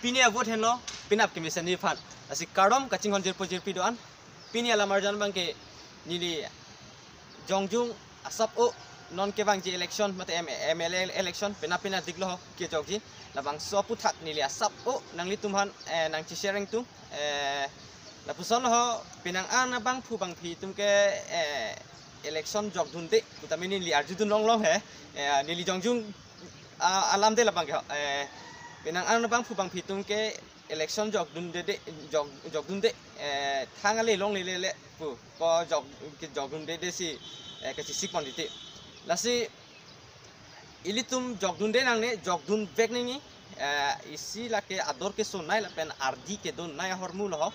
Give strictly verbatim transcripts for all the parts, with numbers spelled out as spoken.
pini a-vote henlo, penap kemesenji aphan. Lasi kardom kachinghon jirpo jirpi do-an. Pini alam arjan abangke neli jongjung asap o, non kevangji election mate M-, M L A election penap penap diklo ho kejokji. Labangso aphuthak neli asap o nanglitum aphan, eh, nangche-share ingtung. Eh, lapuson ho, penang an abangphu bangphi atum ke, eh, election jokdunde pu tame neli arjudun longlong he. Eh, neli jongjung, ah, alam de labang ke ho. Eh, penang an abangphu bangphi atum ke election jokdundede, jok, jokdunde, eh, thang ale longle lele pu ko jok, kejokdundede si, eh, kachesik pon titi. Lasi ilitum jokdunde nangne, jokdunvek nangji, eh, isi lake ador kesonei lapen ardi kedonei ahormu lo ho.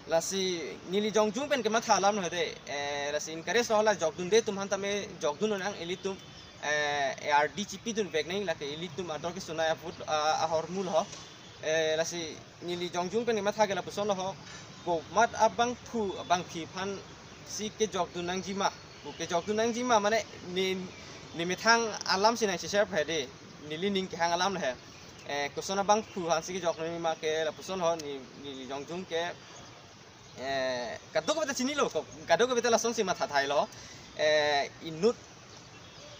Lasi neli jongjung pen kematha alam lo hede, eh, lasi encourage lo ho, la jokdunde atum aphan tame jokdun nang, ilitum, eh, ardi chipidunvek nangji, lake ilitum ador kesonei a-vote, ah, ahormu lo ho. Eh, lasi neli jongjung pen kematha ke lapuson lo ho. Komat abangphu abangphi aphan si kejokdun nangji ma? Pu kejokdun nangji ma, mane ne, ne methang alam si nangche-share phe de. Neli ning kehang alam lo he. Eh, koson abangphu aphan si kejokdun nangji ma ke lapuson ho, ne, neli jongjung ke, eh, kadokave ta chinilo, ko-, kadokave ta lasonsi matha thai lo. Eh, inut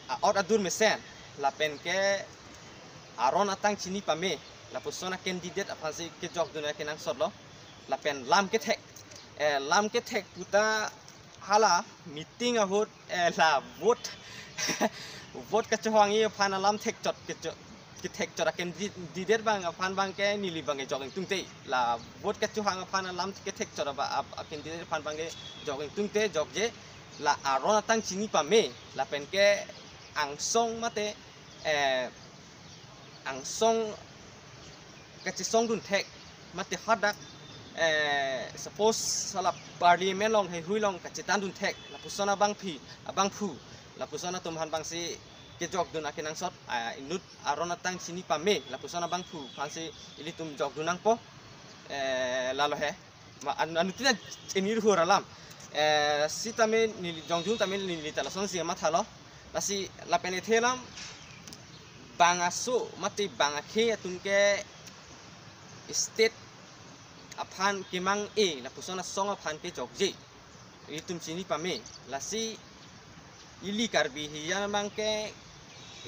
a-ot adur mesen, lapen ke aron atang chini pame, lapuson a-candidate aphan si kejokdun akenangsot lo. Lapen lam kethek, eh, lam kethek puta hala meeting ahut, eh, la vote, vote kachohangji aphan alam thekchot, kecho-, kethekchot a-candidate abang aphan abangke neli abangke jok ingtungte. La vote kachohang aphan alam kethekchot aba, ab, a-candidate aphan abangke jok ingtungte, jokje la aron atang chini pame, lapen ke angsong mate, eh, angsong kachesongdun thek, mate hadak, eh, suppose hala parliament along heihui along kachetandun thek, lapuson abangphi, abangphu, lapuson atum aphan abangsi kejokdun akenangsot, ah, inut aron atang chini pame, lapuson abangphu aphansi ilitum jokdun nangpo, eh, lalo he. Ma, an-, anuttin a-, inirhur alam. Eh, sitame neli jongjung tame neli ta lasonsi matha lo. Lasi lapen ethe alam, bang aso mate bang akhei atum ke state aphan kemang-e, lapuson asong aphan kejokje, ilitum chini pame. Lasi ili Karbi hijan abangke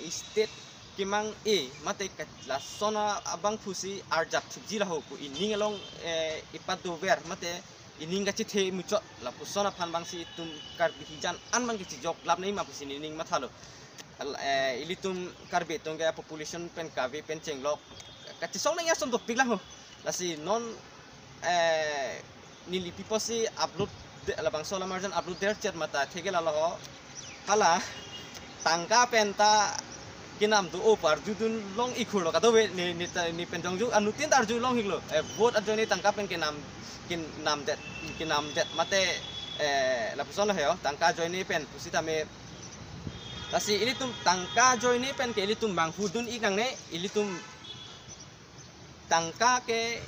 state kemang-e mate ka-, lason abangphu si arjap thikji laho pu ining along, eh, ipat dover mate ining kachethe muchot, lapuson aphan abangsi itum Karbi hijan an abangke chejok lap nangji ma pusi neli ning matha lo. Al-, eh, ilitum Karbi atum ke population pen kave pen chenglok, kachesong nangji ason dopik lang ho. Lasi non, eh, neli pi apotsi upload de, labangso alam arjan upload der chet mate theke lalo ho. Hala tangka pen ta kenam do-o pu arjudun long-ik hur lo kadokave, ne, ne ta, ne pen jongjung anuttin ta arju long-ik lo. Eh, vote ajoine tangka pen kenam, kenamdet, kenamdet mate, eh, lapuson lo he ho, tangka ajoine pen pusitame. Lasi ilitum tangka ajoine pen ke ilitum manghu dun-ik nangne, ilitum tangka ke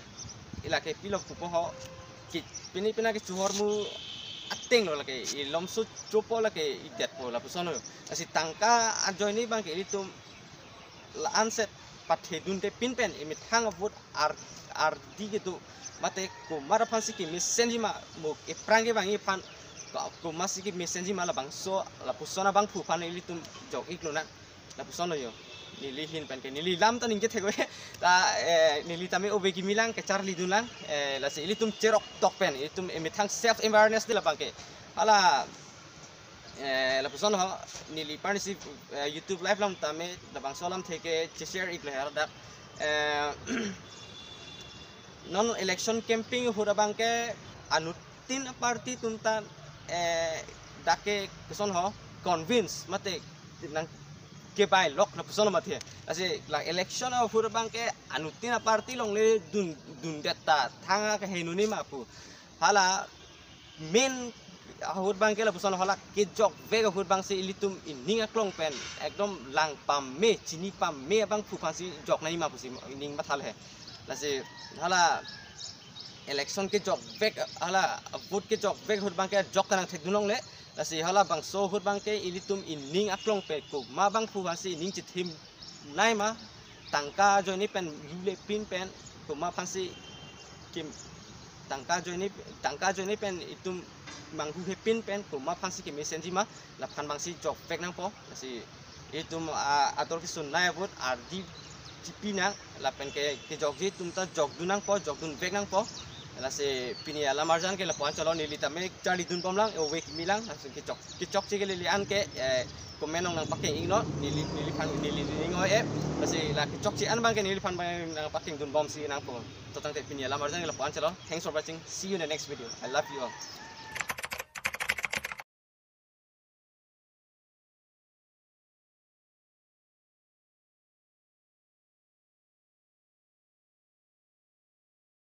ilake pilo pupo ho, ki pini pina ke chohormu ateng lo lake, ilomso chopo lake idetpo lapuson lo. Lasi tangka ajoine abangke ilitum la-anset pathedunde pin pen imethang a-vote ar, ardi kedo mate komat aphansi kemesenji ma, mo ephrang kevangji aphan ko-, komatsi kemesenji ma, labangso lapuson abangphu aphan ilitum jok-ik lonang. Lapuson lo ho. Neli ahin pen ke neli lam ta ningje thek-oi. Ta, eh, neli tame ove kimi lang, kacharlidun lang. Eh, lasi ilitum cherok tok pen, ilitum imethang self awareness de labangke. Hala, eh, lapuson ho, neli parnisi, eh, YouTube live alam tame labangso alam theke che-share-ik lo he hadak. Eh, non election campaign ahut abangke anuttin a-party atum ta, eh, dak ke koson ho, convince mate nangkebai lok lapuson lo mati. Lasi la election ahut abangke anuttin a-party longle dun, dundet ta thang akehingno ne ma pu. Hala main ahut abangke lapuson lo, hala kejokvek ahut abangsi ilitum ining aklong pen ekdom lang pame, chini pame abangphu aphansi jok nangji ma pusi ining matha lo he. Lasi hala election kejokvek, hala vote kejokvek ahut abangke jok kanang thekdun longle. Lasi halabangso ahut abangke ilitum ining aklong pen komat abangphu aphansi ining chethim nangji ma, tangka ajoine pen lule pin pen Komat aphansi kim tangka ajoine, tangka ajoine pen itum manghu hepin pen komat aphansi kemesenji ma, laphan abangsi jokvek nangpo. Lasi itum, ah, ator kesun nai abut ardi chipi nang, lapen ke kejokji atum ta jokdun nangpo, jokdunvek nangpo. Lasi pini alam arjan ke lapu-an chalo, neli tame charlidunbomlang, ove kimi lang, laso kechok, kechokche ke neli an ke, eh, comment along nangpakeng iknon, neli, neliphan, neli ning oi-e. Lasi la kechokche an abang ke neliphan abang nangpakengdunbomsi nangpo. To tangte pini alam arjan ke lapu-an chalo. Thanks for watching. See you in the next video. I love you all.